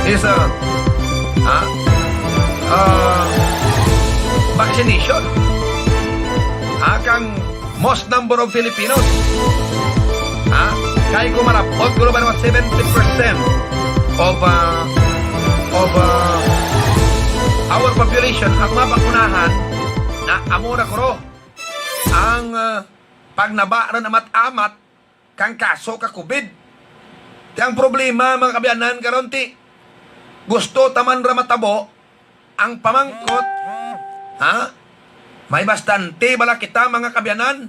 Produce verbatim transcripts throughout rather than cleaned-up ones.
is, uh, ha? Uh, vaccination. Ha? Kang most number of Filipinos. Ha? Kay kon malab-ot guro ba nga seventy percent of, uh, of, uh, our population ang mabakunahan na, amo ra guro ang, uh, pagnaba run amat-amat kang kaso ka COVID. Ti ang problema, mga kaabyanan, karon ti gusto ta man ra matabo, ang pamangkot, ha? May bastante bala kita, mga kaabyanan?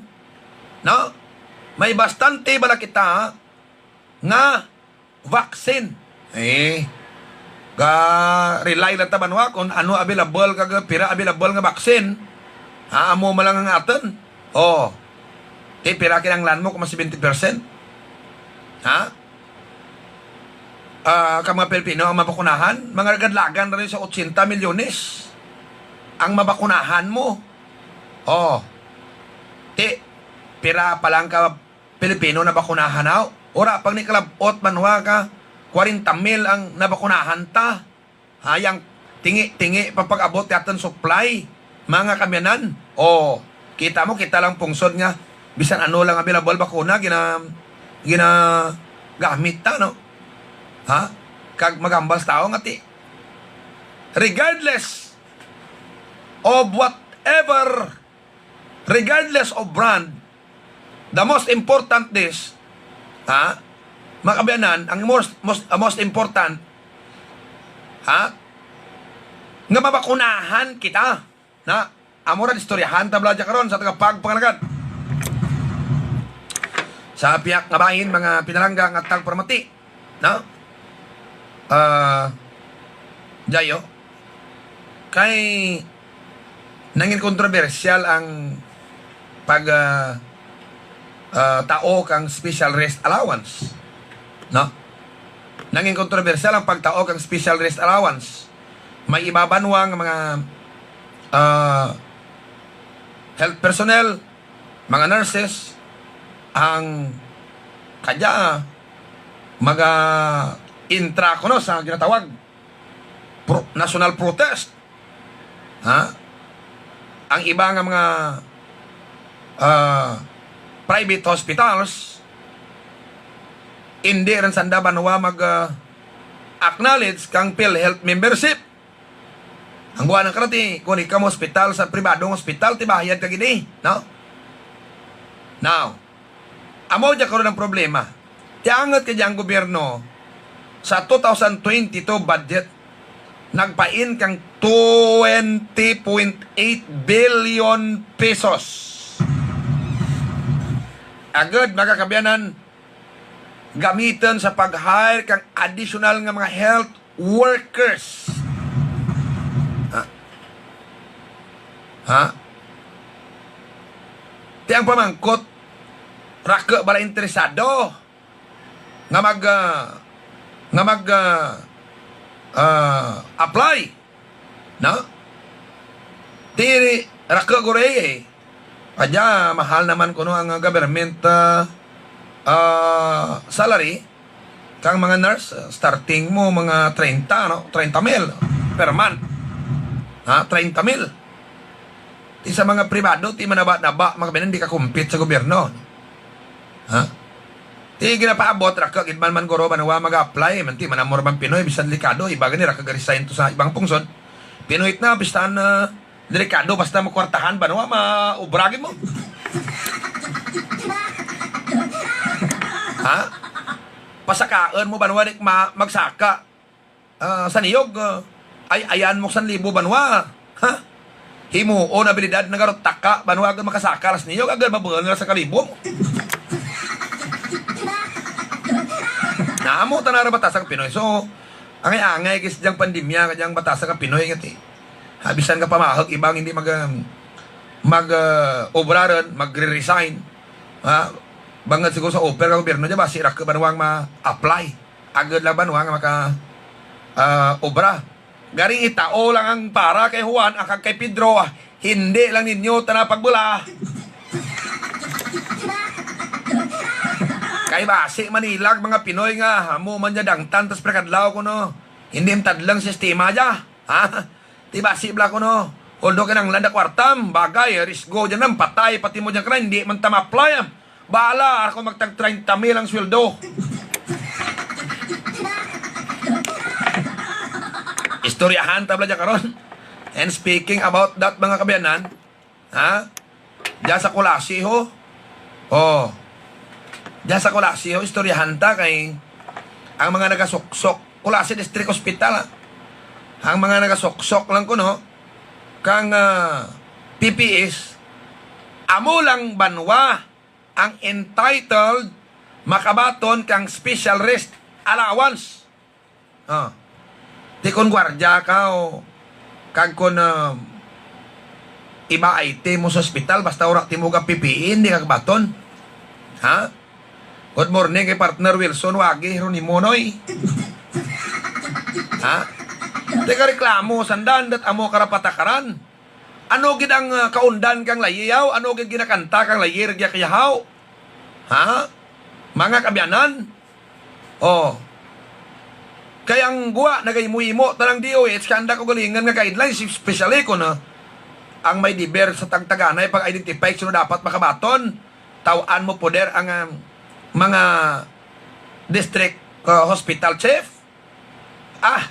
No? May bastante bala kita nga vaccine? Eh, ga-rely lang ta banwa kon ano available kag pira available nga vaccine. Ha, amo man lang ang atun. O. Ti pira kinahanglan mo kon mga seventy percent? Ha? Ah, ka mga Pilipino ang mabakunahan, mga lagan-lagan ra run sa otsenta milyones ang mabakunahan mo. O. Ti pira pa lang ka Pilipino nabakunahan haw? Wara pa gani kalab-ot banwa ka kwarenta mil ang nabakunahan ta. Ha, yang tingi-tingi pa pag-abot ti atun supply, mga kaabyanan. O, kita mo, kita lang pungsod nga bisan ano lang available bakuna, gina-, ginagamit ta, no? Ha? Kag maghambal sa tawo nga ti, regardless of whatever, regardless of brand, the most important is, ha, mga kaabyanan, ang most, most, ah, most important, ha, nga mabakunahan kita. Na, amo ra istoryahan ta bala dya karon sa tagapagpangalagad. Sa piyak nga bahin, mga pinalangga nga tagparamati. No? Ah, dya yo. Kay nangin kontrobersyal ang pag, ah, ah, tao kang special rest allowance. No? Nangin kontrobersyal ang pagtao kang special rest allowance. May iba banwa nga mga, ah, health personnel, mga nurses, ang kadya mag-, ah, intra kuno sa ginatawag pro-, national protest. Ha? Ang iba nga mga, ah, private hospitals, indi run sanda banwa mag, ah, acknowledge kang PhilHealth membership. Ang buwan na karati, kon ikaw ma-hospital sa pribadong hospital, ti bayad ka gid, no? Now, amo dya karon ang problema. Ti angut kadya ang gobyerno sa two thousand twenty-two budget, nagpain kang twenty point eight billion pesos. Agud, mga kaabyanan, gamitun sa pag-hire kang additional nga mga health workers. Ha? Ha? Ti ang pamangkot, raku bala interesado nga mag, ah, nga mag, ah, ah, apply. No? Ti raku guro, eh. Kadya, mahal na man kuno ang, ah, government, ah, ah, salary. Kang mga nurse, ah, starting mo mga treinta, no? Treinta mil per month. Ha? Treinta mil. Ti sa mga pribado, ti manaba-naba, mga kaabyanan, indi ka-compete sa gobyerno. Ha? Ti ginapaabot, raku gid man man guro banwa mag-apply, man ti man amo ra man Pinoy, bisan delikado, iba gani raku ga-resign to sa ibang pungsod. Pinoy tana, bisan, ah, delikado, basta makwartahan banwa, maobra gid mo. Ha? Pasakaun mo banwa, di ma-, magsaka. Ah, sa niyog, ah, ay-ayan mo sanlibo banwa. Ha? Himuon abilidad nga garo taka banwa agud makasaka la sa niyog, agud mabuul nga la sangka libo. Na amo tana ra batasan kang Pinoy. So, angay-angay gid sa dyang pandemya, kadyang batasan kang Pinoy nga ti. Ha, bisan ka pamahuk iba nga indi mag, mag, ah, obra run, magre-resign. Ha? Bangud siguro sa offer kang gobyerno dya, basi raku banwa ang ma-apply. Agud lang banwa nga maka, ah, obra. Garing itao lang ang para kay Juan, ah, kag kay Pedro, ah, hindi lang ninyo tana pagbula. Kay basi Manila, mga Pinoy nga, amo man dya dangtan, tas pira ka adlaw kuno. Indi man tadleng sistema dya. Ha? Ti basi bala kuno. Although kinanglan da kwarta, bagay, risgo dyan, patay, pati mo dyan kara, indi man ta ma-apply. Bahala, ako magtag treinta mil ang sweldo. Istoryahan ta bala dya karon. And speaking about that, mga kaabyanan, ha? Dya sa Culasi, ho. O. Dya sa Culasi, ho, istoryahan ta kay ang mga nagasuksok. Culasi District Hospital, ha. Ang mga nagasuksok lang kuno kang, ah, P P Es, amo lang banwa ang entitled makabaton kang special rest allowance. Ah. Ti kon gwardya ka o kag kon, ah, iba ay ti mo sa ospital, basta wara ti mo ga-P P E, indi ka kabaton. Ha? Good morning kay partner Wilson, wagi, Ronimo, noy. Ha? Ti kareklamo sanda, andat amo karapatakaran. Ano gid ang, ah, kaundan kang layi haw? Ano gid ginakanta kang layi rugya kaya haw? Ha? Mga kaabyanan? O. Kay ang gwa, nagaimo-imo tana ang D O H, kay anda kaugalingun nga guidelines, especially kon, ah, ang may deber sa tagtaganay pag-identify kon sin-o dapat makabaton, taw-an mo poder ang, ah, mga district, ah, hospital chief. Ah,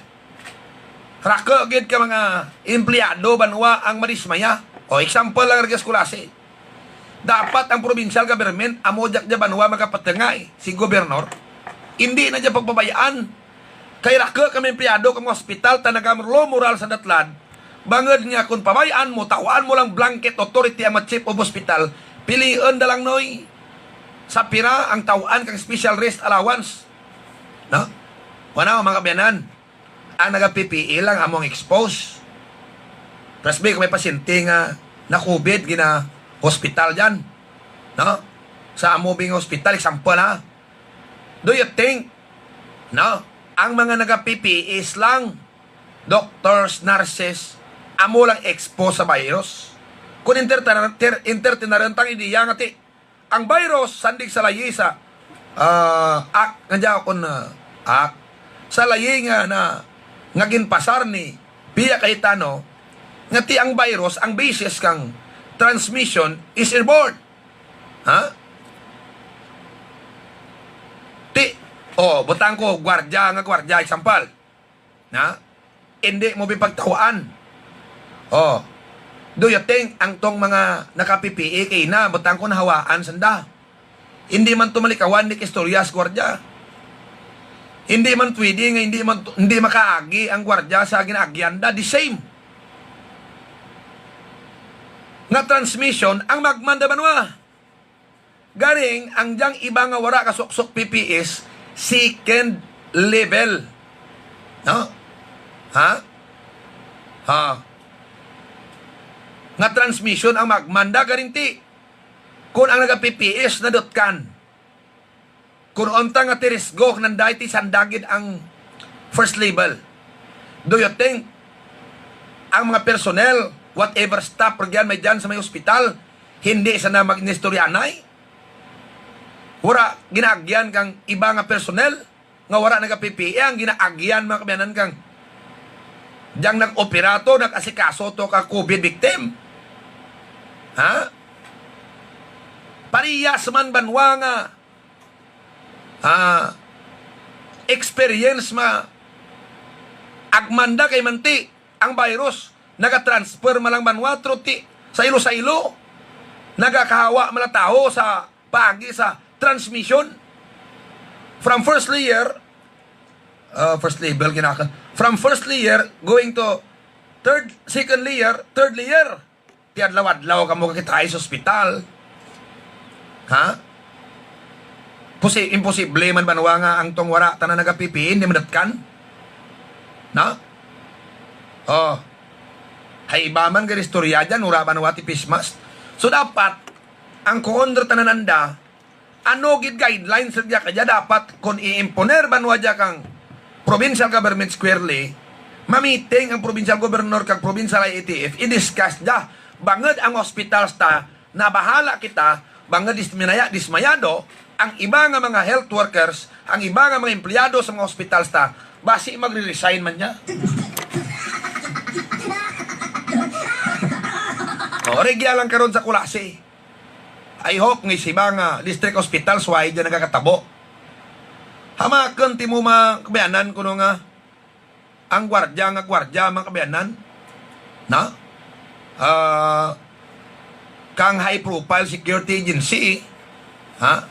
raku gid ka mga empleyado banwa ang madismaya. O, example lang rugya sa Culasi. Dapat ang provincial government, amo dya, dya banwa magapatungay, si gobernor. Indi na dya pagpabay-an. Kay raku ka mga empleyado kang mga ospital, tana gam-low moral sa datlan. Bangud nga kon pabay-an mo, taw-an mo lang blanket authority ang mga chief of hospital. Piliun da lang, noy. Sa pira ang taw-an kang special rest allowance. No? Wara, mga kaabyanan. Ang naga-P P E lang amo ang expose. Parehas bi kon may pasyente nga na-COVID, gina-hospital dyan. No? Sa amo bi nga hospital, example, ha? Do you think, no? Ang mga naga-P P Es lang, doctors, nurses, amo lang expose sa virus. Kon inter-, ter-, entertainer tang ideya nga ti, ang virus, sandig sa layi sa, ah, ak-, nga dya kon, ah, ak-, sa layi nga na, nga ginpasar ni Pia Cayetano, nga ti ang virus, ang basis kang transmission is airborne. Ha? Ti, o, butang ko, gwardya nga gwardya, example. Na? Indi mo bi pagtaw-an. O. Do you think ang tong mga naka-P P E kaina, butang ko nahawaan sanda? Indi man to malikawan, indi kaistorya sa gwardya. Indi man pwede nga indi man to, indi makaagi ang gwardya sa ginaagyan da, the same. Nga transmission ang magmanda banwa. Garing, ang dyang iba nga wara kasuksok P P Es, second level. No? Ha? Ha? Nga transmission ang magmanda garing ti. Kon ang naga-P P Es nadutkan. Kon unta nga ti risgo, nanda ti sanda gid ang first level. Do you think ang mga personnel, whatever staff, rugyan may dyan sa may ospital, hindi sanda mag-inistoryanay? Wara ginaagyan kang iba nga personnel nga wara naga-P P E, ang ginaagyan, mga kaabyanan, kang dyang nag-opera to, nag-asikaso to ka COVID victim. Ha? Parehas man banwa nga, ah, experience ma agmanda kay man ti ang virus naga-transfer man lang banwa through ti sa ilo sa ilo. Nagakahawa man lang tawo sa paagi sa transmission. From first layer, ah, first level, kinaka-, from first layer going to third, second layer, third layer. Ti adlaw-adlaw kamo kakitaay sa ospital. Ha? Posi-, imposible man banwa nga ang tong wara tana naga-P P E, indi madutkan? Na? O. Hay iba man gid istorya dyan, wara banwa ti face mask. So dapat, ang kuon run tana nanda, ano gid guidelines rugya kadya dapat kon i-imponer banwa dya kang provincial government squarely, ma-meeting ang provincial governor kag provincial I A T F, i-discuss dya. Bangud ang hospitals ta, nabahala kita, bangud dismaya-, dismayado ang iba nga mga health workers, ang iba nga mga empleyado sa mga hospitals ta, Basi magre-resign man dya. O, rugya lang karon sa Culasi. I hope nga sa iba nga district hospital, suway dyan nagakatabo. Hamakun ti imo mga kaabyanan kuno nga ang gwardya nga gwardya, mga kaabyanan. Na? Ah, kang high profile security agency, ha?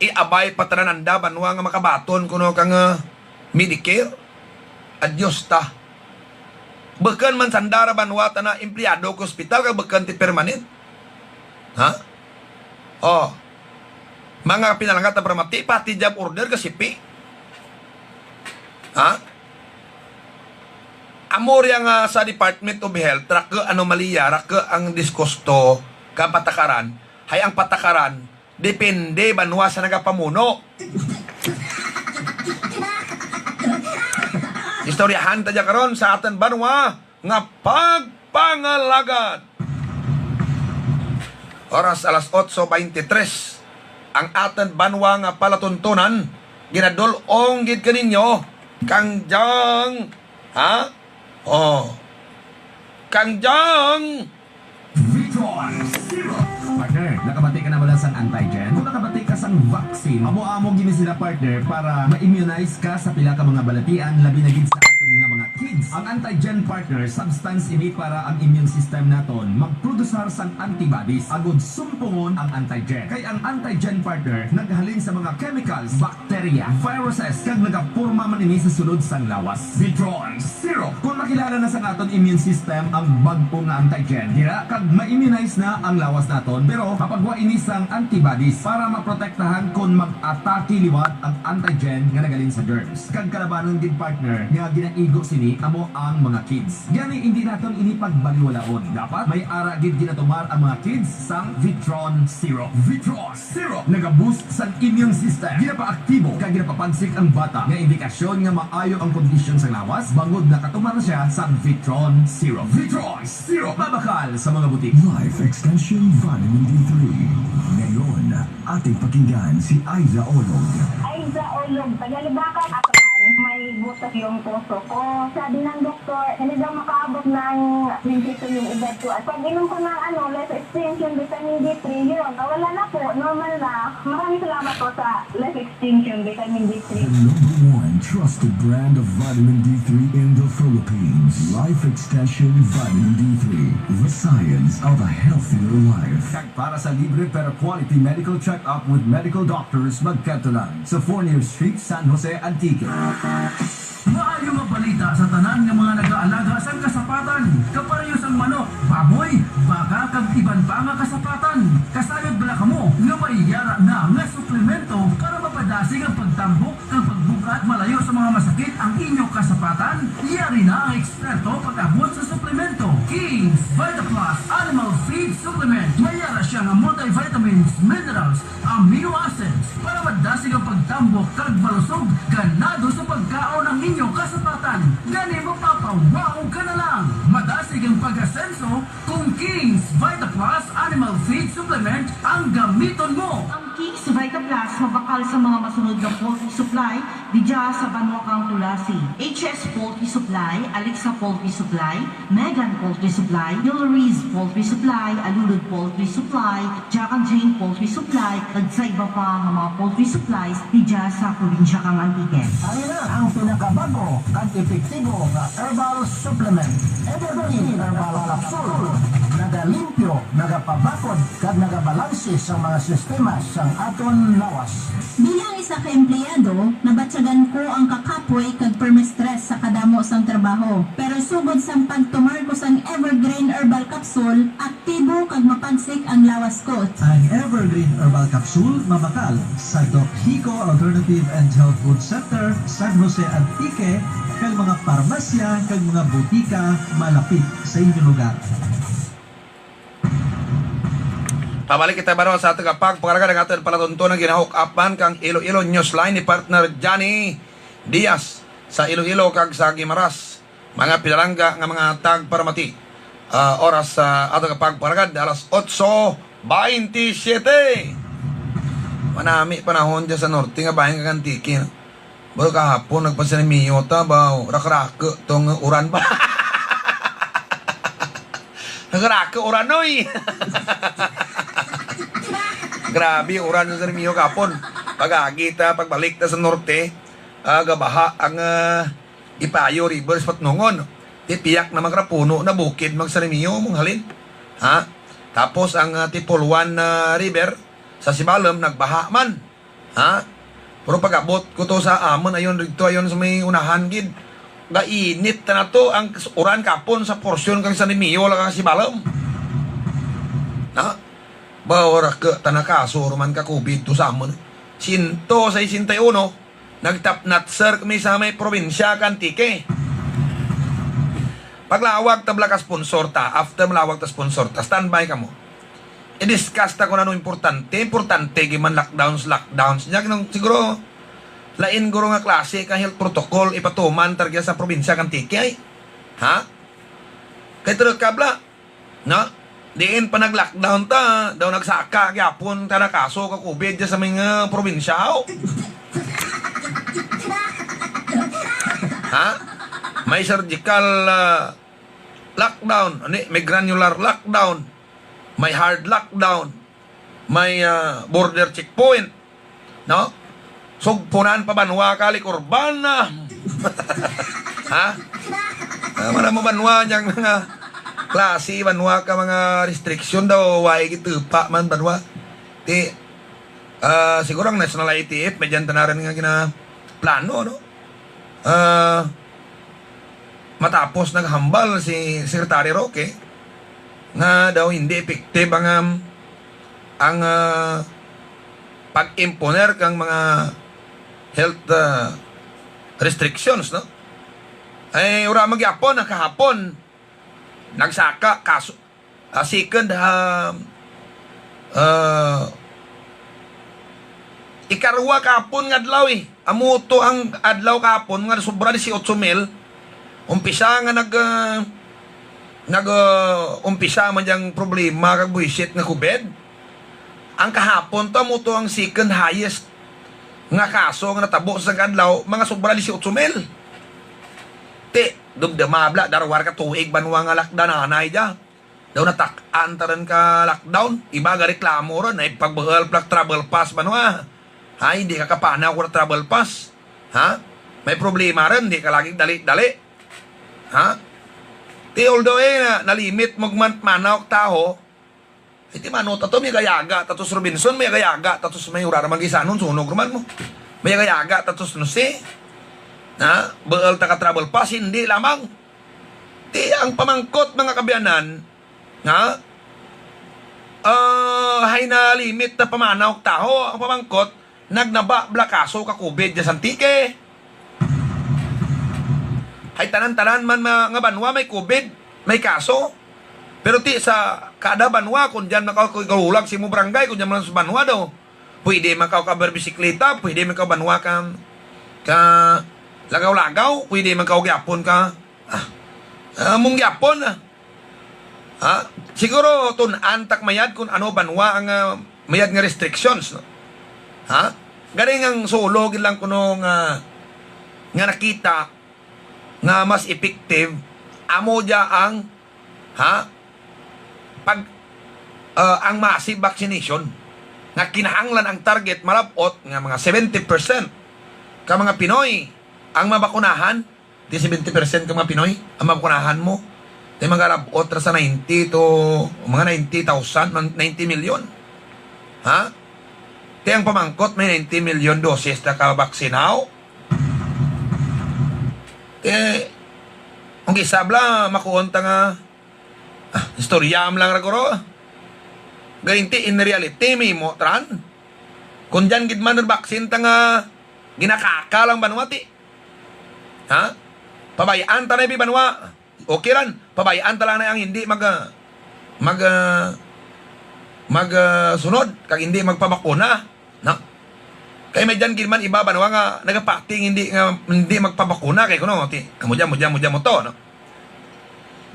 Iabay pa tanan anda banwa nga makabaton kuno kang, ah, Medicare. Adyos ta. Bukun man sanda ra banwa tana empleyado ka ospital kag bukun ti permanent. Ha? O. Mga pinalangga ta paramati, pati job order kasipi. Ha? Amo ria nga sa Department of Health, raku anomalya, raku ang diskusto kang patakaran. Hay ang patakaran, depende banwa sa nagapamuno. Istoryahan ta dya karon sa atun banwa nga pagpangalagad. Oras alas otso baynte tres. Ang atun banwa nga palatuntunan, ginadul-ong gid kaninyo kang Jang, ha? O. Kang Jang. Vitron Syrup. Partner, nakabati ka na bala sang antigen? Kon nakabati ka sang vaccine, amo-amo gid ni sila, partner, para ma-immunize ka sa pila ka mga balatian, labi na gid sa atun nga mga kids. Ang antigen, partner, substance ini para ang immune system naton magprodusar sang antibodies agud sumpungon ang antigen. Kay ang antigen, partner, naghalin sa mga chemicals, bacteria, viruses, kag nagaporma man ini sa sulod sang lawas. Vitron Syrup. Kon makilala na sang atun immune system ang bag-o nga antigen dira kag ma-immunize na ang lawas naton, pero mapagwa ini sang antibodies para maprotektahan kon mag-atake liwat ang antigen nga naghalin sa germs. Kag kalabanan gid, partner, nga ginaigo sini amo ang mga kids. Gani, indi naton ini pagbaliwalaon. Dapat may ara gid ginatumar ang mga kids sang Vitron Syrup. Vitron Syrup, naga-boost sang immune system. Ginapaaktibo kag ginapapagsik ang bata, nga indikasyon nga maayo ang kondisyon sang lawas bangod nakatumar na siya sang Vitron Syrup. Vitron Syrup, mabakal sa mga butika. Life Extension Vitamin D three. Ngayon, ating pakinggan si Aiza Olog. Aiza Olog, taga Libacas, Aklan. May butas yung puso ko. Sabi ng doktor, hindi daw makaabot ng twenty-two yung edad ko. At pag-inom ko ng, ano, Life Extension Vitamin D three, yun, nawala na po, normal na. Maraming salamat po sa Life Extension Vitamin D three. The number one trusted brand of vitamin D three in the Philippines. Life Extension Vitamin D three, the science of a healthier life. Kag para sa libre pero quality medical check-up with medical doctors, magkadto lang sa Fournier Street, San Jose, Antique. Maayo nga balita sa tanan nga mga nagaalaga sang kasapatan, kapareho sang manok, baboy, baka, kag iban pa nga kasapatan. Kasayod bala kamo nga may yara na nga suplemento para mapadasig ang pagtambok kag pagbug-at malayo sa mga masakit ang inyo kasapatan? Yari na ang eksperto pag-abot sa suplemento. King's Vita Plus Animal Feed Supplement. May yara siya nga multivitamins, minerals, amino acids para madasig ang pagtambok kag malusog, ganado sa pagkaon ang inyo kasapatan. Gani, mapapa-wow ka na lang. Madasig ang pag-asenso kon King's Vita Plus Animal Feed Supplement ang gamiton mo. Ang King's Vita Plus mabakal sa mga masunod nga poultry supply didya sa banwa kang Culasi: H S Poultry Supply, Alexa Poultry Supply, Megan Poultry Supply, Yulriz Poultry Supply, Alulud Poultry Supply, Jack and Jane Poultry Supply, kag sa iba pa nga mga poultry supplies didya sa probinsya kang Antique. Ari na ang pinakabag-o kag epektibo nga herbal supplement, Evergreen Herbal Capsule. Nagalimpyo, nagapabakod, kag nagabalanse sa mga sistema sang aton lawas. Bilang isa ka empleyado, nabatyagan ko ang kakapoy kag perma-stress sa kadamo sang trabaho. Pero sugod sang pagtumar ko sang Evergreen Herbal Capsule, aktibo kag mapagsik ang lawas ko. Ang Evergreen Herbal Capsule mabakal sa Doc Hico Alternative and Health Food Center, San Jose, Antique, kag mga parmasya kag mga butika malapit sa inyo lugar. Pabalik kita baro sa atun kapagpangalagad, ang atun palatuntunan gina-hook up man kang Iloilo Newsline ni partner Johnny Diaz sa Iloilo kag sa Guimaras. Mga pinalangga nga mga tagparamati. Ah, oras sa atun kapagpangalagad, alas otso baynte siyete. Manami panahon dya sa norte nga bahin kang Antique, no? Baru kahapon nagpa-San Remigio ta, ba, raku-raku tong uran ba. Raku-raku uran, oy. Grabe uran sa San Remigio kahapon. Pag-agi ta, pagbalik ta sa norte, ah, gabaha ang, ah, Ipayo River sa Patnongon. Ti piyak na man kara puno na bukid mag-San Remigio, manghalin. Ha? Tapos ang, ah, Tipuluan, ah, River sa Sibalom nagbaha man. Ha? Pero pag-abot ko to sa amun, ayon didto, ayon sa may unahan gid. Gainit tana to ang uran kahapon sa porsyon kang San Remigio, kag Sibalom. Ha? Ba, raku tana kaso ruman ka COVID to sa amun. Siyento sesenta y uno, nagtapnat, sir, kami sa may probinsya kang Antique. Paglawag ta bala ka sponsor ta, after malawag ta sponsor ta, standby kamo. I-discuss ta kon ano importante, importante gid man lockdowns, lockdowns. Nya, kinang, siguro, lain guro nga klase ka health protocol ipatuman ta rugya sa probinsya kang Antique, ay. Ha? Kay tereka bala, no? Diin pa nag-lockdown ta, daw nagsaka gihapon tana kaso ka COVID dya sa mga probinsya, aw. Ha? May surgical, ah, lockdown, ani, may granular lockdown, may hard lockdown, may, ah, border checkpoint, no? Sugpunan pa banwa ka Licorban, ah. Ha? Ah, man-an mo banwa dyang mga klase banwa ka mga restriction daw, way gitupa man banwa. Ti, ah, siguro ang National I T F, may dyan tana run nga ginaplano, no? Ah, matapos naghambal si Secretary Roque nga daw hindi effective ang, um, ang, ah, pag-imponer kang mga health, ah, restrictions, no? Ay, wara man gihapon, ah, kahapon, nagsaka, kaso, ah, second, ah, ah, ikarwa kahapon nga adlaw, eh. Amo to ang adlaw kahapon nga sobra disiotso mil. Umpisa nga nag, ah, nag, ah, umpisa man dyang problema kag buwisit nga COVID. Ang kahapon to, amo to ang second highest nga kaso nga natabo sa sangka adlaw, mga sobra disiotso mil. Ti, dumduma bala, darwa run ka tuig banwa nga lockdown anay dya. Daw natak-an ta run ka lockdown. Iba gareklamo run, ay pagbuul pa travel pass banwa. Ay, indi ka kapanaw kon wara travel pass. Ha? May problema run, indi ka lagi dali-dali. Ha? Ti although, eh, na, na-limit mo man pamanaw ka tawo. Ay, ti mano ta to, mayaga-yaga ta to sa Robinson, mayaga-yaga ta to sa may wara ra man ginsanon, sunog ra man mo. Mayaga-yaga ta to sa San Jose. Ha? Buul ta ka travel pass, indi lamang. Ti ang pamangkot, mga kaabyanan, nga, ah, hay na-limit ta pamanaw ka tawo, ang pamangkot, nagnaba bala kaso ka COVID dya sa Antique. Hay tanan-tanan man ma-, nga banwa may COVID, may kaso. Pero ti sa kada banwa, kon dyan man kaw ikarulag sa imo barangay, kon dyan man sa banwa daw. Pwede man kaw kaberbisikleta, pwede man kaw banwa ka, kalagaw-lagaw, pwede man kaw gihapon ka, ah, ah, amo gihapon, ah. Ha? Siguro tun-an ta ka mayad kon ano banwa ang, ah, mayad nga restrictions, no? Ha? Garing ang Sulu gid lang kuno nga, nga nakita nga mas effective, amo dya ang, ha? Pag, ah, ang massive vaccination, nga kinahanglan ang target malab-ot nga mga seventy percent ka mga Pinoy ang mabakunahan, ti seventy percent ka mga Pinoy ang mabakunahan mo. Ti magalab-ot ra sa ninety to, mga ninety thousand, man-, ninety million. Ha? Ti ang pamangkot, may ninety million doses ta ka baksin haw. Ti, kon kis-a bala, makuon ta nga, ah, istorya man lang ra guro. Garing ti, in reality, mahimo ta ran. Kon dyan gid man baksin ta nga ginakaka lang banwa ti. Ha? Pabay-an ta na bi banwa. Okay ran. Pabay-an ta lang na ang hindi mag-, ah, mag-, ah, mag-, ah, sunod, kag hindi magpabakuna. No? Kay may dyan gid man iba banwa nga nagapating hindi nga, hindi magpabakuna kay kuno, ti, amo dyan, amo dyan, amo dyan mo to, no?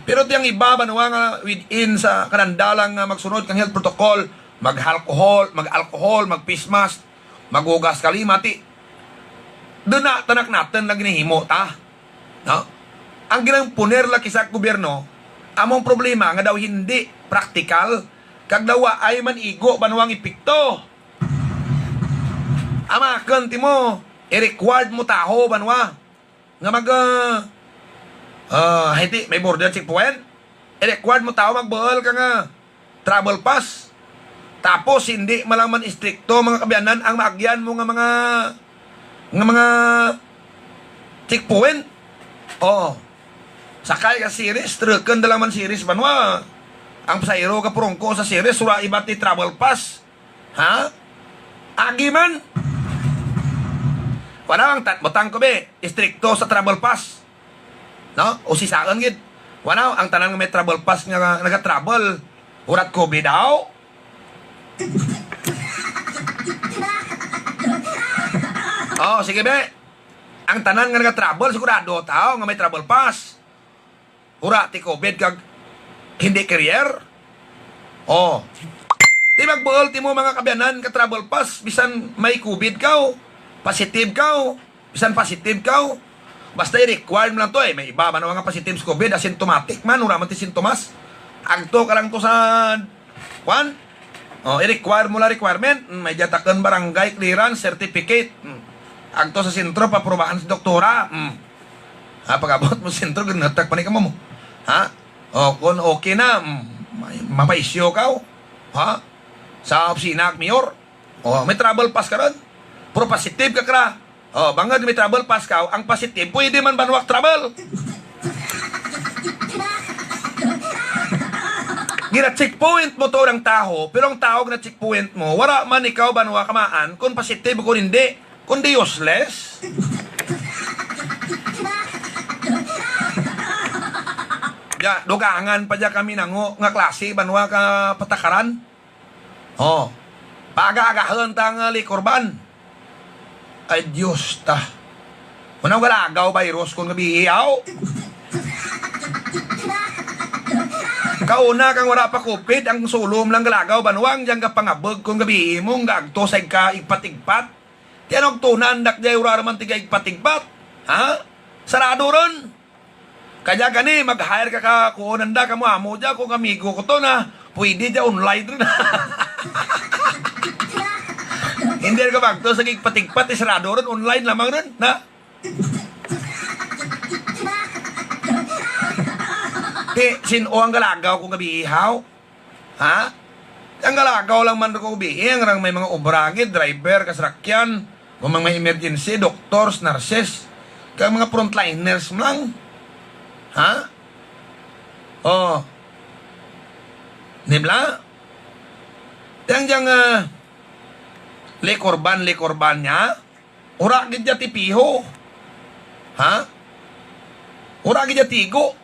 Pero ti ang iba banwa nga within sa kadandalan nga magsunod kang health protocol, mag-alcohol, mag-alcohol, mag-face mask, maghugas ka lima, ti. Duna tana kanatun lang ginahimo ta. No? Ang ginaimponer lang kis-a gobyerno, amo ang problema nga daw hindi praktikal, kag daw waay man igo banwa ang epekto. Amakun timo, i-required mo tawo banwa nga mag, ah, ah, hiti, may border checkpoint. I-required mo tawo magbuul kang, ah, travel pass. Tapos, hindi man lang man istrikto, mga kaabyanan, ang maagyan mo nga mga, nga mga checkpoint. O, sakay ka Ceres, trukun da lang man Ceres banwa. Ang pasahero kapurungko sa Ceres, wara iba ti travel pass. Ha? Agi man. Wara ang tat-, butang ko bi, istrikto sa travel pass. No? Usisaun gid. Wara ang tanan nga may travel pass nga naga-travel, wara't COVID haw? O, sige bi. Ang tanan nga naga-travel, sigurado ta haw nga may travel pass. Wara ti COVID kag hindi carrier. O. Ti magbuul timo mga kaabyanan ka travel pass, bisan may COVID kaw, positive kaw, bisan positive kaw. Basta i-required mo lang to, eh. May iba banwa nga positive sa COVID, asymptomatic man, wara man ti sintomas. Agto ka lang to sa Kwan? O, i-require mo lang requirement. Hmm, may dya takun barangay clearance certificate. Hmm. Agto sa sentro, paaprubahan sa doktora. Hmm. Ha, pag-abot mo sa sentro, ginatag pa ni kamo mo. Ha? O, kon okay na, hmm, may, mapa-issue kaw. Ha? Sa opisina kang mayor. O, may travel pass ka run. Pero positive ka kara. O, bangud may travel pass kaw, ang positive, pwede man banwa ka travel. Gina-checkpoint mo to ang tawo, pero ang tawo gina-checkpoint mo, wara man ikaw banwa kamaan, kon positive kon hindi, kundi useless. Dya, dugangan pa dya kami nangu nga klase banwa ka patakaran. O, paaga-agahun ta ang, ah, liquor ban. Ay, Diyos ta. Wara naw galagaw virus kon gabii haw. Kauna kang wara pa COVID, ang sulom lang galagaw banwa, ang dyang gapangabug kon gabii mo, ang gaagto sa igka-, igpat-igpat. Ti ano agtunan, dak dya, wara man ti gaigpat-igpat. Ha? Sarado run. Kadya gani, mag-hire ka ka kuon nanda, kamo amo dya, kung amigo ko to na, pwede dya online run. Hindi run ka magto sa gigpat-igpat, isarado run, online lamang run, na? Ti, sin-o ang galagaw kon gabii haw? Ha? Ang galagaw lang man ko gabii, ang rang may mga obra gid, driver, kasarakyan, kon may mga emergency, doctors, nurses, kag mga frontliners man lang. Ha? O. Di bala? Ti ang dyang, ah, liquor ban, liquor ban dya. Wara gid dya ti piho. Ha? Wara gid dya ti igo.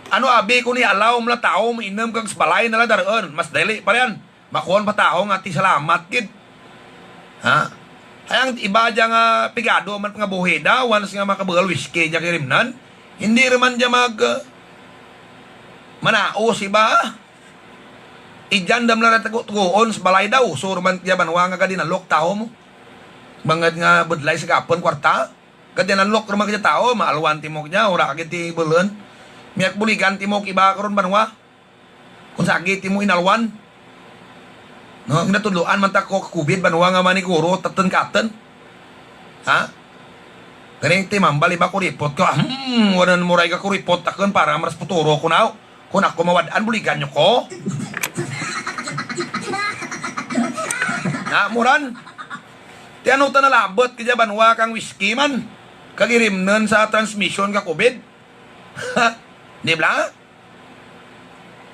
Ano abi kon i-allow mo lang tawo mainum kag sa balay na lang darun. Mas dali pa run. Makuon pa tawo nga ti salamat gid. Ha? Ay ang iba dya nga pigado man pangabuhi da, once nga makabuul whisky dya kay Rimnan. Hindi run man dya mag, ah, manaos iba. Idyan da man lang tugo-tugoon sa balay daw, so run man kadya banwa nga gadinalok tawo mo. Bangud nga budlay sa gapon kwarta. Gadinalok run man kadya tawo, maalwan timo kadya, wara gid ti buul-un. Miyag buligan timo ka iba karon banwa. Kon sagi timo inalwan. No, ginatudloan man ta ko COVID banwa nga maniguro, tatun-katun. Ha? Ganing ti mambal iba kuripot ko. Hmm, wanan mo ray ka kuripot takun para maras puturo ko naw. Kon ako mawad-an, buligan nyo ko. Na, muran. Ti ano ta nalabut kadya banwa kang whisky man. Kag irimnun sa transmission ka COVID. Di bala?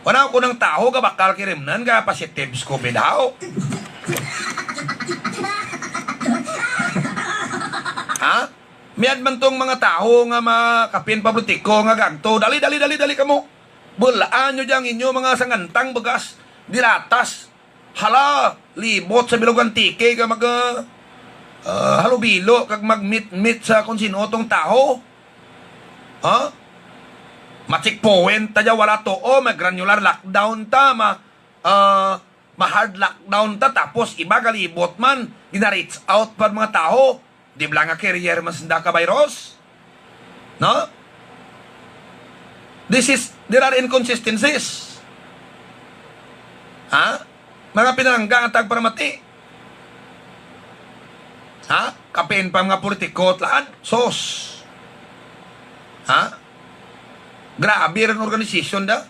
Wara ko nang tawo ka bakal kirimnun ka positive sa COVID haw. Ha? Miyad man tong mga tawo nga makapin pablutiko nga gagto. Dali, dali, dali, dali kamo. Bul-an nyo dyang inyo mga sangantang bugas, dilatas. Hala, libot sa bilog Antique ka mag, ah, halubilo kag magmitmit sa kon sin-o tong tawo. Ha? Ma-checkpoint ta dya, wara to, o, ma-granular lockdown ta, ma, ah, ma-hard lockdown ta, tapos iba galibot man, gina-reach out pa mga tawo. Di bala nga carrier man sanda ka virus? No? This is, there are inconsistencies. Ha? Mga pinalangga nga tagparamati. Ha? Kapin pa mga politiko ti laad. Sus. Ha? Grabe run organisasyon da.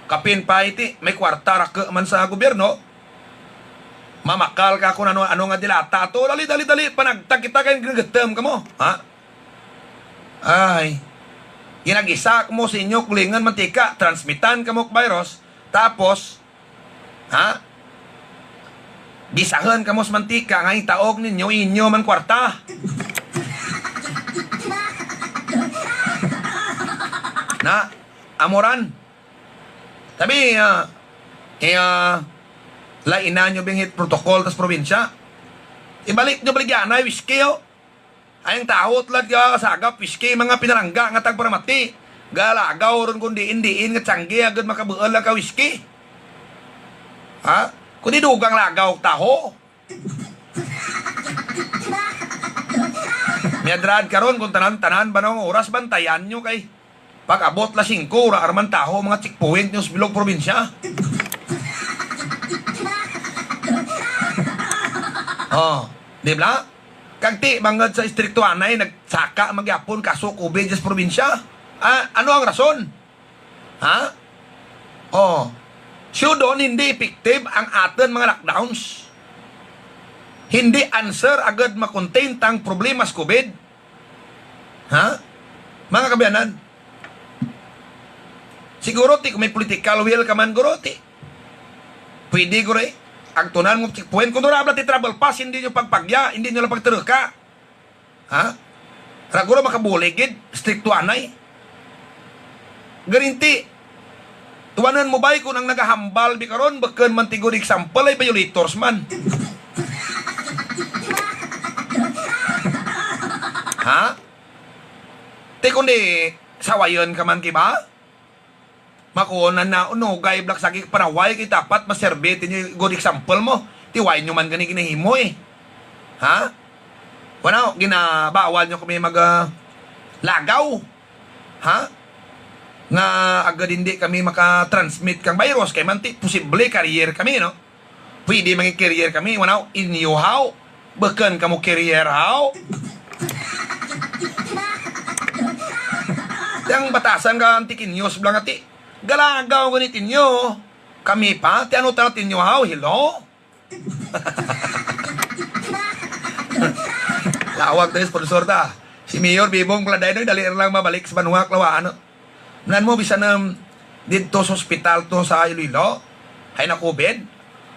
Kapin pa ti, may kwarta raku man sa gobyerno. Mamakal ka kon ano-ano nga dilata to. Dali, dali, dali. Panagtag kita kay ginagetem kamo. Ha? Ay. Ginagisa kamo sa inyo kaugalingun mantika. Transmitan kamo ka virus. Tapos, ha? Gisahun kamo sa mantika nga itaog ninyo, inyo man kwarta. Na, amo ran. Tabi, ah, eh, ah, lainan nyo bingit protocol ta sa probinsya. Ibalik nyo baligya anay whisky, o. Ay ang tawo ti laad gasagap whisky, mga pinalangga nga tagparamati. Galagaw run kon diin-diin nga tiyangge, agud makabuul lang ka whisky. Ha? Kundi dugang lagaw tawo. Miadrad karon kon tanan-tanan ba nga oras bantayan nyo kay pag-abot alas singko, wara ra man tawo, mga checkpoint nyo sa bilog probinsya. O, di bala? Kag ti, bangud sa istrikto anay, nagsaka man gihapon kaso COVID sa probinsya. Ah, ano ang rason? Ha? O, siyudon, hindi effective ang atun mga lockdowns. Hindi answer agud ma-contain tang problema sa COVID. Ha? Mga kaabyanan. Siguro ti kon may political will ka man guro ti. Pwede guro, eh. Agtunan mo checkpoint. Kon wara bala ti travel pass, hindi nyo pagpagya, hindi nyo lang pagturuka. Ha? Ra guro makabulig gid, strikto anay. Garing ti, tuwanan mo bay kon ang nagahambal bi karon, bukun man ti good example ay violators man. Ha? Ti kundi sawayun ka man kay ba? Makuon na, unugay bala ka sagi panaway kay dapat maserbi ti inyo good example mo. Ti way nyo man gani ginahimo, eh. Ha? Wara, ginabawal nyo kami mag, ah, lagaw. Ha? Nga agud hindi kami maka-transmit kang virus kay man ti posible carrier kami, no? Pwede man carrier kami, wara, inyo haw. Bukun kamo carrier haw. Ti ang batasan ka Antique News bala nga ti. Galagaw gani ti inyo. Kami pa, ti ano tana ti inyo haw, hello? Lawag to, sponsor ta. Si Mayor Bebong Paladay, no, dali ra lang mabalik sa banwa, Kalawaan, no. Nan mo, bisan, um, didto sa ospital to sa Iloilo, hay na-COVID.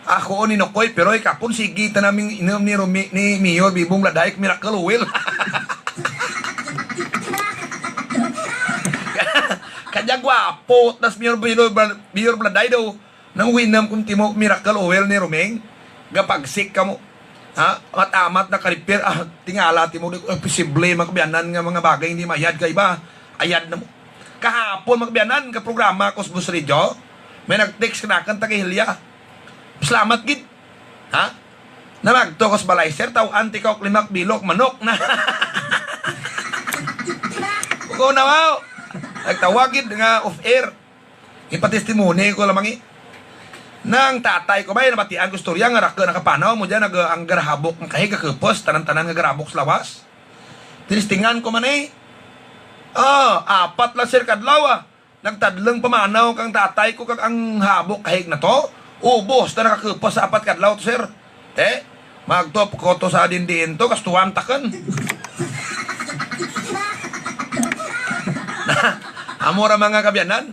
Ako, ni Nokoy, pero ikapon, sige tana mi inum ni Rumi-, ni Mayor Bebong Paladay, Miracle Oil. Kadya gwapo, tas Mayor, Mayor, Mayor Paladay daw. Nang uwi nam kon timo Miracle Oil ni Roming, gapagsik kamo. Ha? Amat-amat na ka-repair, ah, tingala timo, di, eh, posible, mga kaabyanan, nga mga bagay hindi maayad kang iba. Ayad na mo. Kahapon, mga kaabyanan, kaprograma ko sa Boss Radio, may nag-text kanakun taga Hilya. Salamat gid. Ha? Namagto ko sa balay, "Sir, taw-an ti kaw kang lima ka bilog manok na." Ko na, wow. Nagtawag gid nga off-air. Ipa-testimony ko lamang, eh. Nang tatay ko bay, nabatian ko istorya nga raku nakapanaw mo dyan, nag-, ang garahabok nga kahig, kakupos, tanan-tanan nga garahabok sa lawas. Tinistingan ko man, eh. Ah, apat lang, sir, ka adlaw, ah. Nagtadlung pamanaw kang tatay ko kag ang habok kahig na to. Ubos ta nakakupos sa apat ka adlaw to, sir. Te, magtup ko to sa diin-diin to, gastuhan takun. Amo ra mga kaabyanan.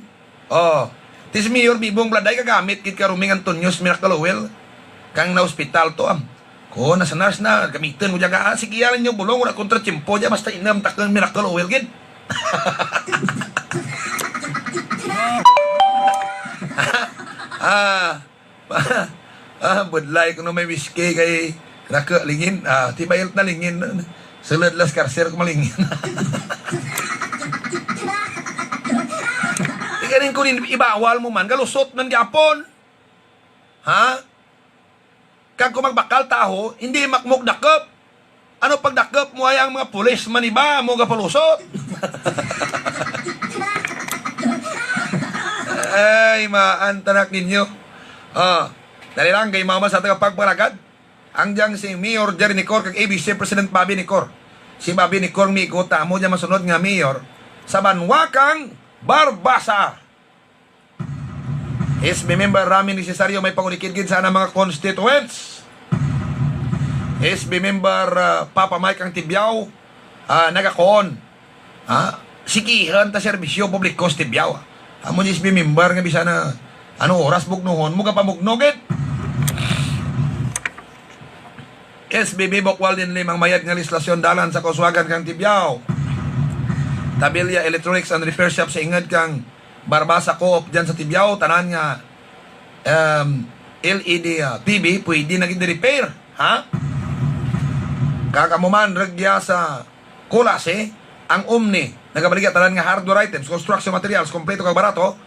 O, ti si Mayor Bebong Paladay gagamit gid kang Roming Antonio sa Miracle Oil. Kang na-ospital to, am. Ko, na sa nurse na, gamitun mo dyan ka, ah, sige, yalan nyo bulong, wara kontra tiyempo dyan, basta inum takun Miracle Oil gid. Ah, ah, budlay kuno may whisky kay raku lingin. Ah, ti bayot na lingin. Sulud las karsir ko malingin. Ikaw rin kunin, ibawal mo man, galusot man gyapon. Ha? Kag kon magbakal tawo, hindi makmok dakup. Ano pagdakop mo ay ang mga pulis man iba mo gapalusot? Ay, maan tanak ninyo. Ah, dali lang, kay mama sa taga pagpalagad. Ang dyang si Mayor Jerry Necor kag A B C President Bobby Necor. Si Bobby Necor, migo ta, amo dyan masunod nga mayor sa banwa kang Barbaza. S B member Rami Necesario may pangulikid gid sa anang mga constituents. S B member, ah, Papa Mike ang Tibiao, ah, nagakuon. Ha? Sigihan ta serbisyo publiko sa Tibiao. Amo dyan S B member nga bisan na ano oras bugnuhon mo gapamugno gid. S B B Bokwal Dinlim ang mayad nga lehislasyon dalan sa kauswagan kang Tibiao. Tabilla Electronics and Repair Shop sa ingud kang Barbaza Co-op dyan sa Tibiao, tanan nga, em, L E D, ah, T V, pwede na gid repair, ha? Kag amo man, rugya sa Culasi, ang Omni, nagabaligya tanan nga hardware items, construction materials, kompleto kag barato,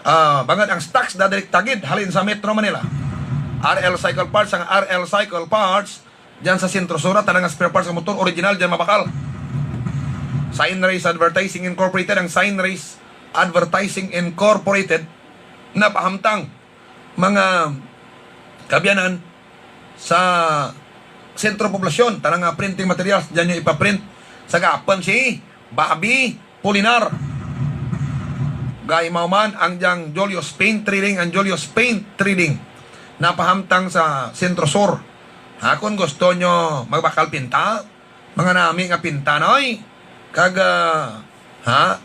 ah, bangud ang stocks dadirekta gid halin sa Metro Manila. R L Cycle Parts, ang R L Cycle Parts, dyan sa Centro Sur, tanan nga spare parts sa motor, original, dyan mabakal. Sign Race Advertising Incorporated, ang Sign Race Advertising Incorporated, napahamtang, mga kaabyanan, sa Sentro Poblasyon, tanan nga printing materials, dyan nyo ipaprint. Sa gapon si Bobby Pulinar. Gaimaw man ang dyang Julius Paint Trading, ang Julius Paint Trading. Napahamtang sa Sentro Sur. Ha, kon gusto nyo magbakal pinta, mga nami nga pinta, noy. Kag, ah, ha?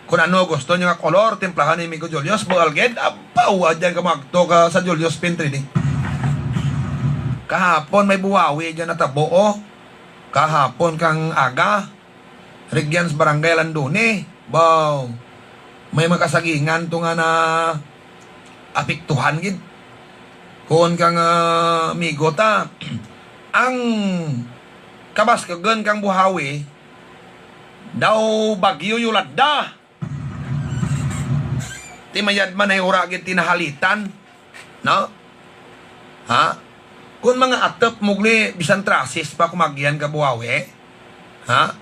Kon ano gusto nyo nga kolor, timplahan ni Migo Julius, bual gid, abaw, dyan kamo agto ka sa Julius Paint Trading. Kahapon may buhawi dyan natabo, o. Kahapon kang aga, rugyan sa Barangay Landone, baw, may mga kasagingan to nga naapektuhan gid. Kuon kang, ah, amigo ta, ang kabaskugon kang buhawi, daw Bagyo Yolanda. Ti mayad man hay wara gid ti nahalitan, no? Ha? Kon mga atop mo gali, bisan trasis pa kon mag-iyan ka buhawi. Ha?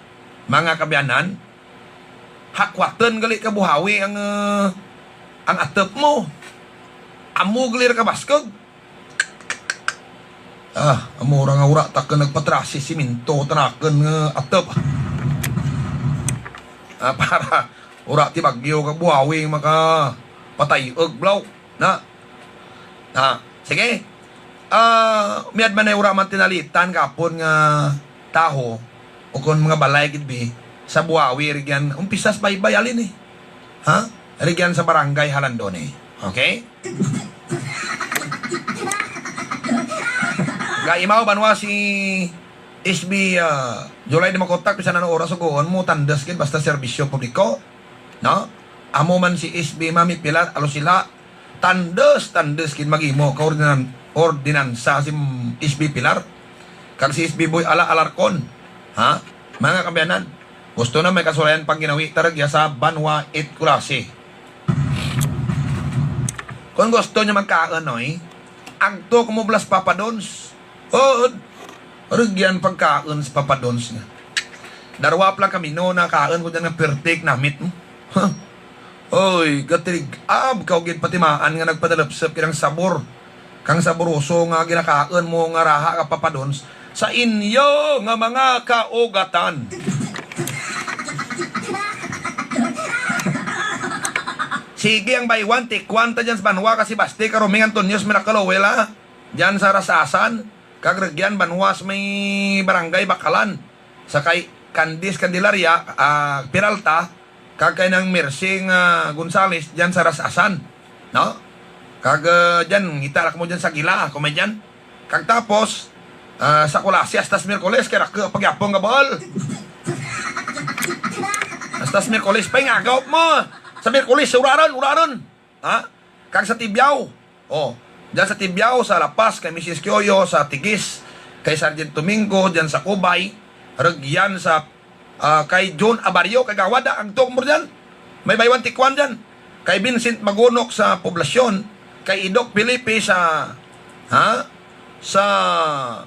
Mga kaabyanan, hakwatun gali ka buhawi ang, eh, ang atop mo. Amo gali ra kabaskug. Ah, amo ra nga wara takun nagpatrasis, siminto tanakun nga atop. Ah, para wara ti bagyo ka buhawi makapatay-ug blaw. Na. Ah, sige. Ah, mayad man hay wara man ti nahalitan kahapon nga tawo, ukon mga balay gid bi, sa buhawi rugyan, umpisa sa baybay halin, eh. Ha? Rugyan sa barangay ha Landone. Okay? Gaimaw banwa si S B, ah, July Dimakutak, bisan ano oras sugoon mo, tandus gid, basta serbisyo publiko. No? Amo man si S B Mami Pilar Alusila, tandus, tandus gid maghimo ka ordinan-, ordinansa si S B Pilar. Kag si S B Boy Ala Alarcon. Ha? Mga kaabyanan, gusto na may kasulayan pagginhawi ta rugya sa banwa it Culasi. Kon gusto nyo magkaun, oy, agto kamo bala sa Papa Don's. Huod, rugyan pagkaun sa Papa Don's nga. Darwa pa lang ka menu nakaun ko dyan nga pirti ak namit mo. Huh. Oy, gatirig-ab kaw gid patimaan nga nagpadalupsop kang sabor. Kang saboroso nga ginakaun mo nga raha ka Papa Don's sa inyo nga mga kaugatan. Sige ang buy one, take one ta dyan sa banwa kang Sebaste, kang Roming, Antonio, Miracle Oil, ha? Dyan sa Ras-asan, kag rugyan banwa sa may Barangay Bacalan. Sa kay Candice Candelaria, ah, Peralta, kag kay Nang Mercy nga Gonzales, dyan sa Ras-asan. No? Kag, ah, dyan, ngita ra kamo dyan sa Aguila, kon may dyan. Kag tapos, ah, sa Culasi, hasta sa Miyerkules, kay raku pa gihapon ka bahul. Hasta sa Miyerkules pa, ingagaw mo. Sa Miyerkules, uraron, uraron. Ha? Kag sa Tibiao. O, dyan sa Tibiao, sa La Paz, kay Misis Kioyo, sa Tigis, kay Sergeant Domingo, dyan sa Cubay, rugyan sa, ah, kay John Abario, kay Gawad, ah, agto kamo dyan. May buy one, take one dyan. Kay Vincent Magunok sa Poblacion, kay Idoc Felipe sa, ha? sa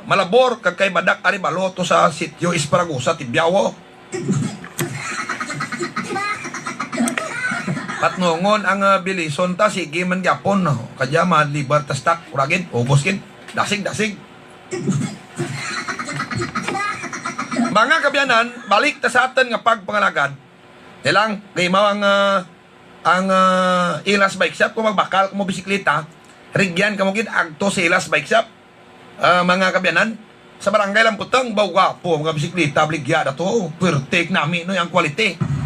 Malabor, kag kay Badak Arevalo to sa sitio Esparagosa, Tibiao. Patnongon ang, ah, bilison ta, sige man gihapon, no? Kadya ma-deliver ta stock, wara gid, ubos gid. Dasig, dasig. Mga kaabyanan, balik ta sa atun nga pagpangalagad. Ti lang, kay mao ang, ah, ang, ah, Ilas Bike Shop, kon magbakal kamo bisikleta, rugyan kamo gid agto sa Ilas Bike Shop. Ah, mga kaabyanan, sa Barangay Lamputong, baw gwapo, mga bisikleta, baligya daw to, puwerte kanami, no, ang quality.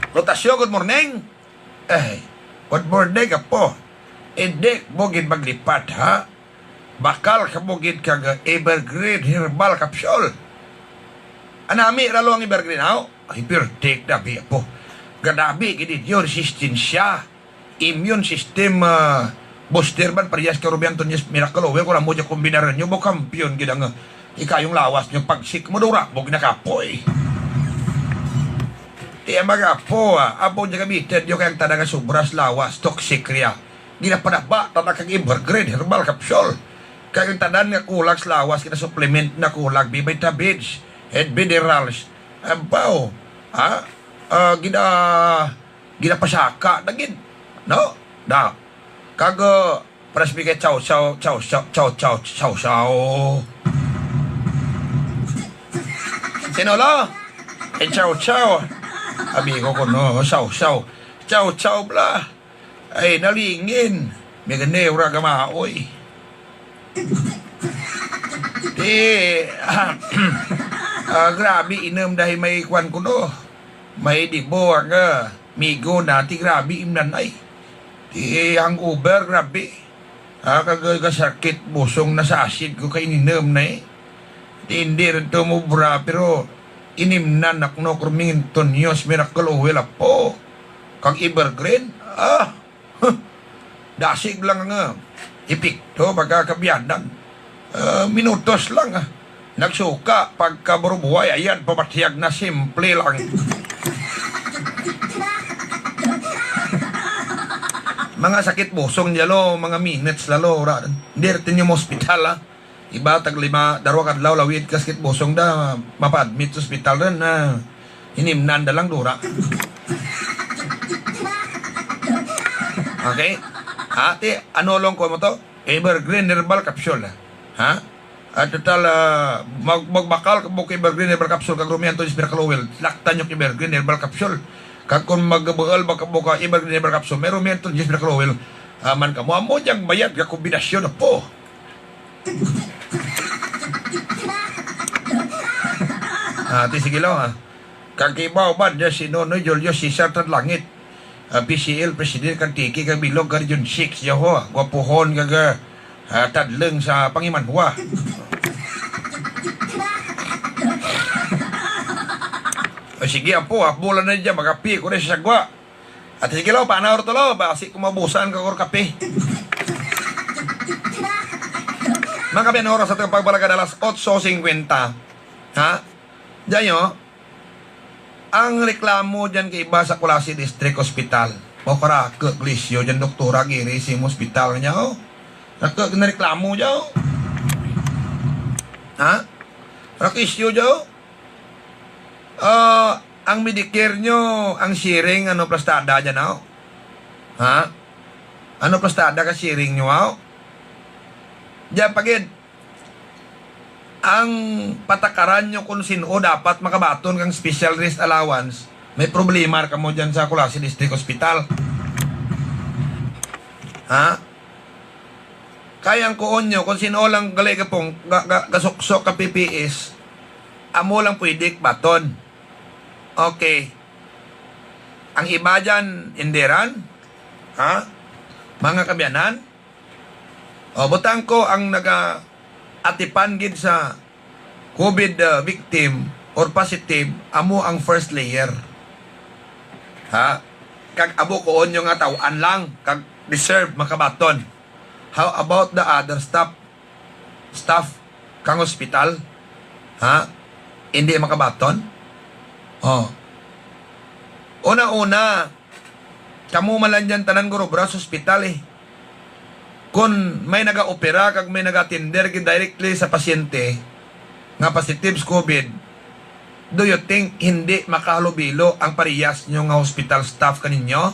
Rotasyo, good morning. Ay, good morning, apo. Indi mo gid maglipat, ha? Bakal kamo gid kag Evergreen Herbal Capsule. Anami ra lo ang Evergreen, aw? Ay, puwerte kanami, apo. Kanami gid ninyo resistensya. Immune system, ah, booster man, parehas kang Romy Antonio's Miracle Oil, kon amo dya kombinarun nyo, baw kampiyon gid ang, ah, ikayong lawas nyo, pagsik mo, dura mo gid nakapoy. Ti mga apo, ah, amo dya gamitan nyo kay ang tanan nga sobra sa lawas, toxic ria. Ginapanaba tana kang Evergreen Herbal Capsule. Kay ang tanan nga kulang sa lawas, gina-supplement na kulang, B vitamins and minerals. Ampaw, ha? Ah, gina-, ginapasaka na gid. No? Da. Kag, ah, paras mi kay chow chow, chow chow, chow chow, chow chow. Sin-o lo? Eh, chow chow. Abi ko kuno, chow chow. Chow chow bala. Ay, nalingin. May gani, wara gama, oy. Ti, ah, grabe, inum da hay may kuan kuno. May dibo ang, ah, migo na, ti grabe, imnan ay. Ti hangover, grabe. Ah, kag, ah, kasakit bosong na sa asid ko kay ininum na, eh. Ti indi run to mobra, pero inimnan na kuno kang Romy Antonio's Miracle Oil, apo. Kag Evergreen, ah, huh. Dasig lang ang, ah, epekto, mga kaabyanan. Ah, minutos lang, ah. Nagsuka, pagkaburubuhay, ayan, pamatyag na, simple lang. Mga sakit bosong dya lo, mga minutes la lo, wara. Indi run tinyo ma-hospital, ah. Iba tag lima, darwa ka adlaw lawid ka sakit bosong da, mapa-admit sa ospital run, ah. Inimnan da lang dura. Okay? Ha, ti, ano lang ko mo to? Evergreen Herbal Capsule, ah. Ha? Ah, total, ah, mag-, magbakal kamo kang Evergreen Herbal Capsule kag Romy Antonio's Miracle Oil. Laktan nyo kang Evergreen Herbal Capsule. Kag kon magbuul ba kamo kang Evergreen Herbal Capsule, may Romy Antonio's Miracle Oil. Ah, man kamo, amo dyang mayad nga kombinasyon, apo. Ah, ti sige lo, ha. Kag kaibaw man dya si Nonoy Julio Cesar Tadlangit. Ah, P C L President kag T K kag bilog kang Region six, dya ho. Gwapuhon kag, ah, tadlung sa pangimanwa. O sige, apo, ah, bulan na dya, makape ko na sa sagwa. Ati sige lo, panaw ra to lo, basi ko maubusan ka kang kape. Mga kaabyanan, oras sa atun pagbalagad alas otso singkwenta. Ha? Dyan nyo, ang reklamo dyan kaiba sa Culasi District Hospital. Mao karaku kalisyo dyan, doktora, giri sa imo hospital dyan, o. Raku ginareklamo dyan, o. Ha? Raku isyu dyan, o. Ah, ang Medicare nyo, ang sharing, ano, plastada dyan, aw? Ha? Ano, plastada ka sharing nyo, aw? Dyan pa gid. Ang patakaran nyo kon sin-o dapat makabaton kang special rest allowance, may problema ra kamo dyan sa Culasi District Hospital. Ha? Kay ang kuon nyo, kon sin-o lang gali gapong, ga-, ga-, gasuksok ka P P S, amo lang pwede kabaton. Okay. Ang iba dyan, indi ran? Ha? Mga kaabyanan? O, butang ko ang naga-, atipan gid sa COVID, ah, victim or positive, amo ang first layer. Ha? Kag amo kuon nyo nga taw-an lang, kag deserve makabaton. How about the other staff? Staff kang hospital? Ha? Indi makabaton? O. Una-una, kamo man lang dyan tanan gurobra sa hospital, eh. Kon may nagaopera kag may nagatender gid directly sa pasyente nga positive sa COVID, do you think hindi makahalubilo ang parehas nyo nga hospital staff kaninyo?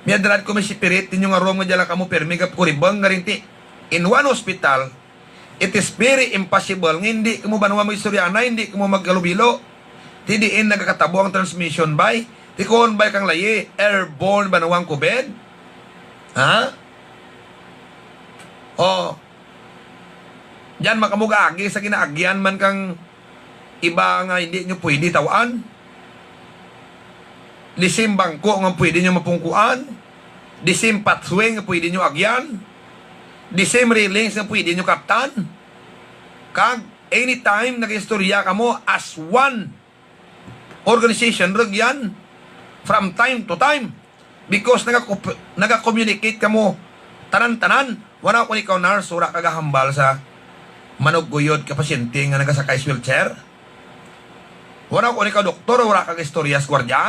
Miadrat ko may separate ninyo nga room nga dyan lang kamo pirmi gapkuribang nga rinti. In one hospital, it is very impossible nga hindi kamo banwa mag-istorya anay, hindi kamo maghalubilo. Ti diin nagakatabo ang transmission bay? Ti kon bay kang layi, airborne banwa ang COVID? Ha? O. Dyan man kamo gaagi sa ginaagyan man kang iba nga hindi nyo pwede taw-an. The same bangko nga pwede nyo mapungkuan. The same pathway nga pwede nyo agyan. The same railings nga pwede nyo kaptan. Kag anytime nagaistorya kamo as one organization rugyan from time to time. Because naga-, naga-communicate kamo tanan-tanan. Wara kon ikaw nurse, wara ka gahambal sa manuguyod ka pasyente nga nagasakay sa wheelchair? Wara kon ikaw doktor, wara ka gaistorya sa gwardya?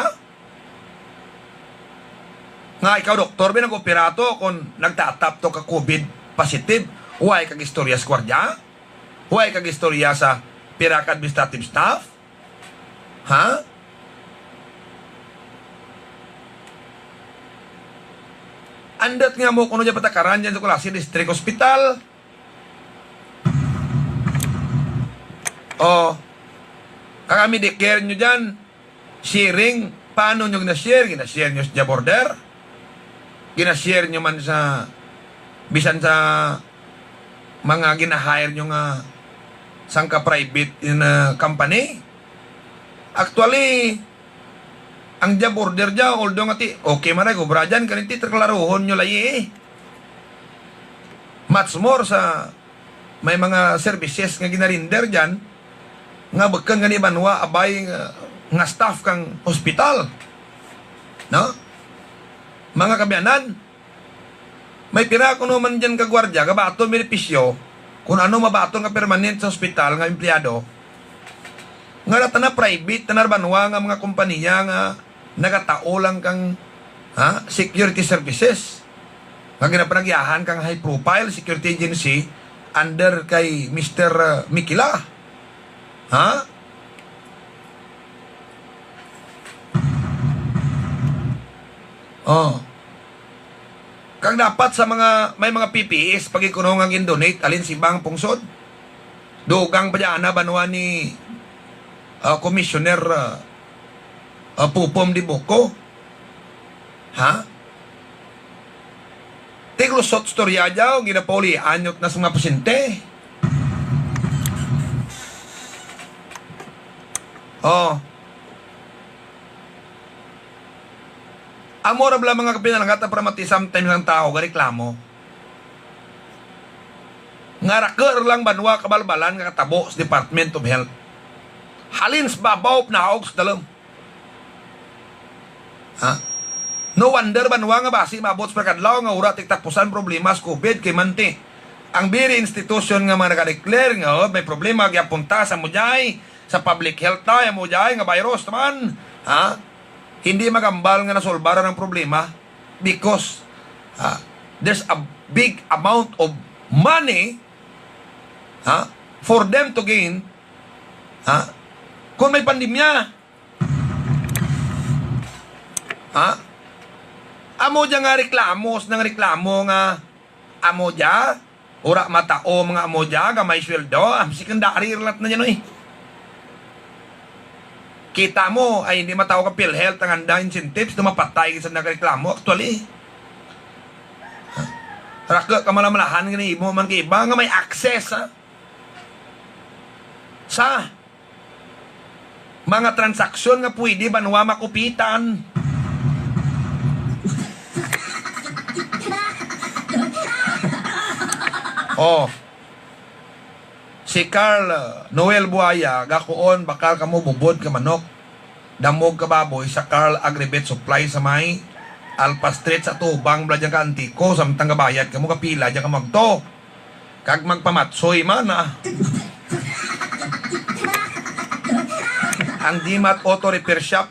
Nga ikaw doktor, bay, nag-opera to, kon nagtatap to ka COVID positive, wara ka gaistorya sa gwardya? Wara ka gaistorya sa pira ka administrative staff? Ha? Andut nga amo kuno dya patakaran dyan sa Culasi District Hospital. O, kag ang Medicare nyo dyan, sharing, paano nyo gina-share? Gina-share nyo sa border? Gina-share nyo man sa, bisan sa mga gina-hire nyo nga sangka private in, ah, company? Actually, ang job order dya, although nga ti, okay man ra, obra dyan, karin ti, ti klaruhon nyo layi, eh. Much more sa may mga services nga ginarender dyan, nga bukun gani banwa, abay, nga, nga staff kang hospital. No? Mga kaabyanan, may pira kuno man dyan ka gwardya, gabaton benepisyo, kon ano mabaton nga permanent sa hospital nga empleyado. Nga ra tana private, tana ra banwa nga mga kompanya nga nagatao lang kang, ha, security services. Nga ginapanagyahan kang high profile security agency under kay Mister, uh, Mikila. Ha? O. Kag dapat sa mga, may mga P P Es pa gid kuno nga gin-donate, halin sa iba nga pungsod. Dugang pa dyan ana banwa ni, ah, Commissioner, ah, ah, Pupom Dibuco. Ha? Ti lusot istorya dya, o, ginapaulian nyo tana sa mga pasyente. O. Amo ra bala mga kapinalangga ta para mati sometimes ang tawo gareklamo. Nga raku ra lang banwa kabalbalan nga katabo sa Department of Health. Halin sa babaw pinahaog sa dalum. Ha? No wonder banwa nga basi maabot sa pira ka adlaw nga wara ti katapusan problema sa COVID kay man ti ang very institution nga mga naga-declare nga, o, may problema gihapon ta sa amo dya, sa public health ta, amo dya nga virus ta man. Ha? Hindi maghambal nga nasolbar ang problema because, ha, there's a big amount of money, ha, for them to gain, ha, kon may pandemya. Ha? Amo dya nga reklamo, sa nang reklamo nga amo dya, wara matao mga amo dya, gamay sweldo, ah, secondary ra lang tana dyan, oy. Kita mo, ay hindi matao ka PhilHealth ang andang incentives, ti mapatay gid sa nagareklamo, actually. Raku ka malamalahan, gani imo man kay iba nga may access, ha? Sa mga transaksyon nga pwede banwa makupitan. O. Si Carl Noel Buaya, gakuon, bakal kamo bubod ka manok. Damog ka baboy, sa Carl Agrivet Supply sa may Alpha Street sa atubang bala dyan ka Antico, samtang gabayad kamo, gapila dyan kamo agto. Kag magpamatsoy man, ah. Ang Dimat Auto Repair Shop,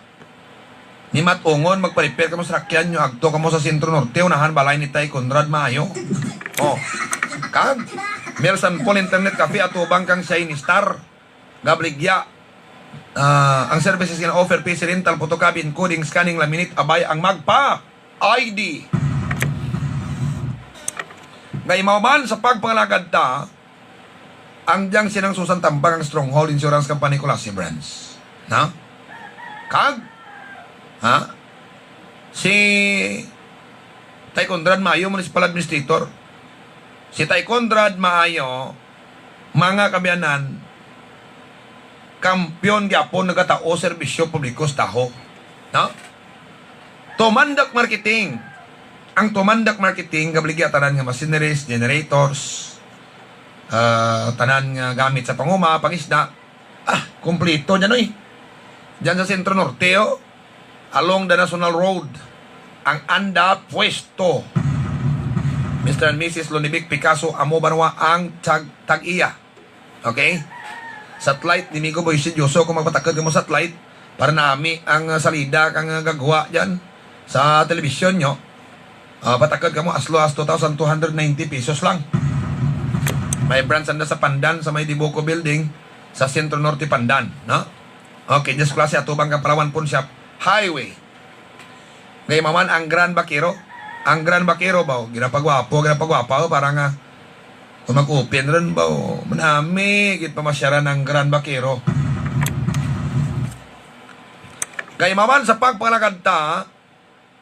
ni Mat Ungon, magpa-repair kamo sarakyan nyo, agto kamo sa Centro Norte, unahan balay ni Tay Conrad, maayo. Kag Mel San Paul Internet Cafe, atubang kang Shiny Star, gabaligya, ah, ang services nga offer, P C rental, photocopy, encoding, scanning, laminate, abay ang magpa-I D. Gaimaw man sa pagpangalagad ta, ang dyang Sinang Susan Tambak ang Stronghold Insurance Company, Culasi Branch. Na? Kag? Ha? Si Tay Conrad Maayo, Municipal Administrator. Si Tay Conrad Maayo, mga kaabyanan, kampiyon gihapon nagatao serbisyo publiko sa tawo. No? Tumandak Marketing. Ang Tumandak Marketing, gabaligya tanan nga machineries, generators, ah, tanan nga gamit sa panguma, pangisda. Ah, kumpleto dyan, oy. Dyan sa Centro Norte, oh. Along the National Road. Ang anda pwesto. Mister and Missus Lunibic Picasso, amo banwa ang tag-, tag-iya. Okay? Satellite, ni Migo Boy Sidyoso, kon magpatakod kamo satellite, para nami ang, ah, salida kang, ah, gagwa dyan sa telebisyon nyo. Ah, patakod kamo, as low as two thousand two hundred ninety pesos lang. May branch anda sa Pandan, sa may Dibuco Building, sa Centro Norte, Pandan, no? Okay, dyan sa Culasi, atubang kang Palawan Pawnshop Highway. Gaimaw man ang Grand Vaquero. Ang Grand Vaquero, baw, ginapagwapo, ginapagwapa, oh, para nga, kon mag-open run, baw, manami gid pamasyaran ang Grand Vaquero. Gaimaw man sa pagpangalagad ta,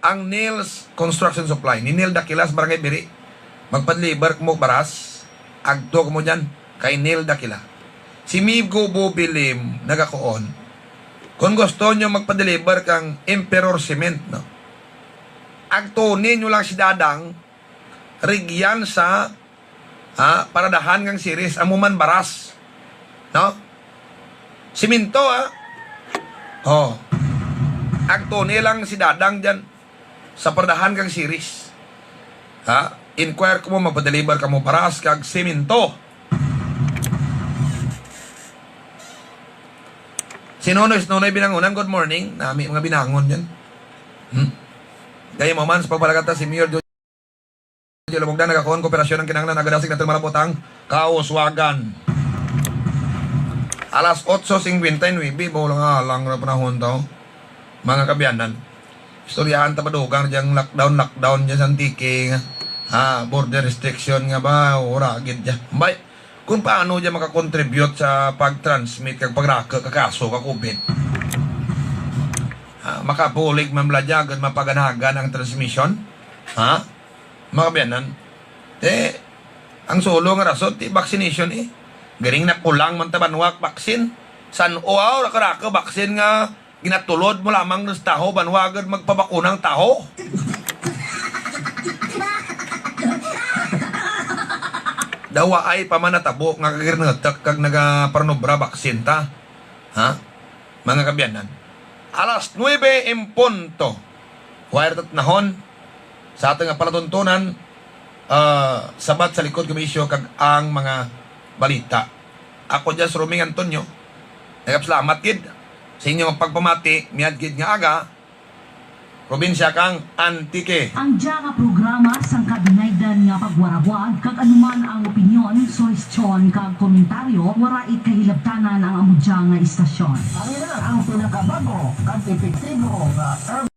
ang Neil's Construction Supply, ni Neil Daquilas, Barangay Biri. Magpa-deliver kamo baras, agto kamo dyan kay Neil Daquila. Si Migo Bobby Lim nagakuon. Kon gusto nyo magpa-deliver kang Emperor Cement, no? Agtuni nyo lang si Dadang, rugyan sa Ha, paradahan kang Ceres, amo man baras. No? Semento, ha? Oh. Agtuni lang si Dadang dyan sa paradahan kang Ceres. Ha? Inquire kamo, magpa-deliver kamo baras kag semento. Si Nonoy, si Nonoy Binangonan, good morning. Nami mga Binangon dyan. Hmm? Gaimaw man sa pagpangalagad ta si Mayor Jojo Lumugdan, nagakuon kooperasyon ang kinahanglan, agud asig natun malab-ot ang kauswagan. Alas otso singkwenta y nuwebe, baw, alang-alang ra panahon ta, oh. Mga kaabyanan. Istoryahan ta pa dugang dyang lockdown, lockdown dyan sa Antique, nga, ah, border restriction nga ba, wara gid dya. Ambay, kon paano dya maka-contribute sa pag-transmit kag pagraku ka kaso ka COVID. Ah, makabulig man bala dya, agud mapaganagan ang transmission. Ha? Mga kaabyanan. Ti, ang sulong nga rason, ti vaccination, eh. Garing nakulang man ta banwa ka vaccine. San-o aw, raku-raku vaccine nga ginatulod mo lamang run sa tawo, banwa agud magpabakuna ang tawo. Daw waay pa man natabo nga kagirnetek kag nagaparnubra vaccine ta. Ha? Mga kaabyanan. Alas nuwebe en punto. Wara ta tunahon sa atun nga palatuntunan, ah, sabat sa likod kang isyu kag ang mga balita. Ako dyan si Roming Antonio. Nagapasalamat gid sa inyo nga pagpamati, mayad gid nga aga. Probinsya kang Antique. Ang dya nga programa sangka binaydan nga pagwarabwag kag anuman ang opinyon, suhestyon kag komentaryo, wara it kahilabtanan ang amo dya nga istasyon. Ari na ang pinakabag-o kag epektibo nga